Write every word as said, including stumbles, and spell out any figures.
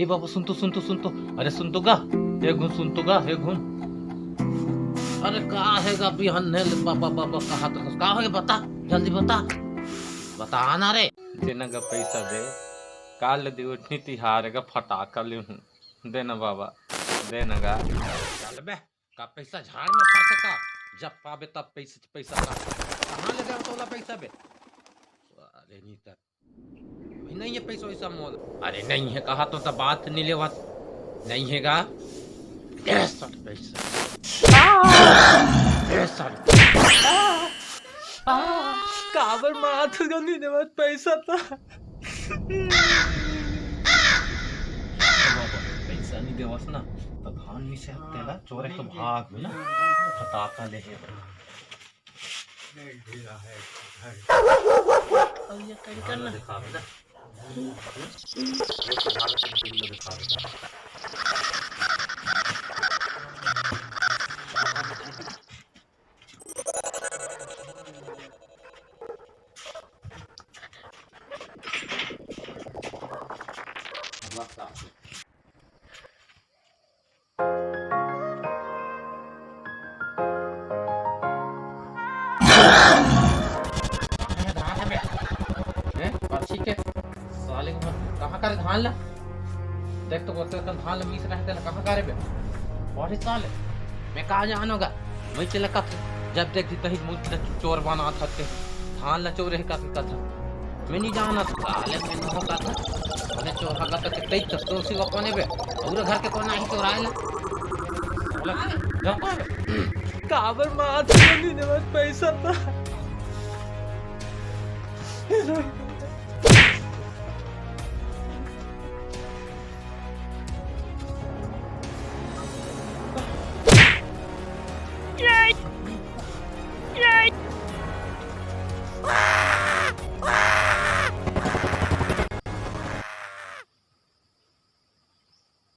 ए बाबा, सुन तो, सुन तो, सुन तो। अरे सुन तो गा, हे घुन, सुन तो गा, हे घुन। अरे का हे गा बिहान ने ले बाबा, बाबा, कहा तो का हो गया, बता, जल्दी बता। बता ना रे। देना गा पैसा दे, काल ले दिवटनी तिहार गा, फटाका ले हूँ। देना बाबा, देना गा। चल बे, का पैसा झाड़ में फंस का? जब पाबे तब पैसा, पैसा का। कहाँ ले देव तोला पैसा बे? अरे नहीं त नहीं है पैसा वैसा मोल। अरे नहीं है कहा तो, त बात नहीं लेवत। नहीं है गा। ए सर पैसा। ए सर। काबर माथ गंदी देवत पैसा तो। पैसा नहीं देवस ना, तो धान नहीं से तेला चोरे तो भाग ना। फटाका ले हे। हैं? पर्ची के साले के मन कहाँ करे धान ला? देख तो बोलते कन धान ला मीस रहते ला कहाँ करे बे? बड़ी साले, मैं कहाँ जानो गा? मैं चला कब जब देख दी तही मुझ ला चोर बना थकते धान ला चोर है कभी कथा। मैं नहीं जाना था, साले मैं नहीं होता था। अरे चोर हगा तक कई तक तो उसी को कोने बे? और घर के कोना ही चोर आए ला। बोला, जाओ कोने बे? काबर मार नहीं देवत पैसा था।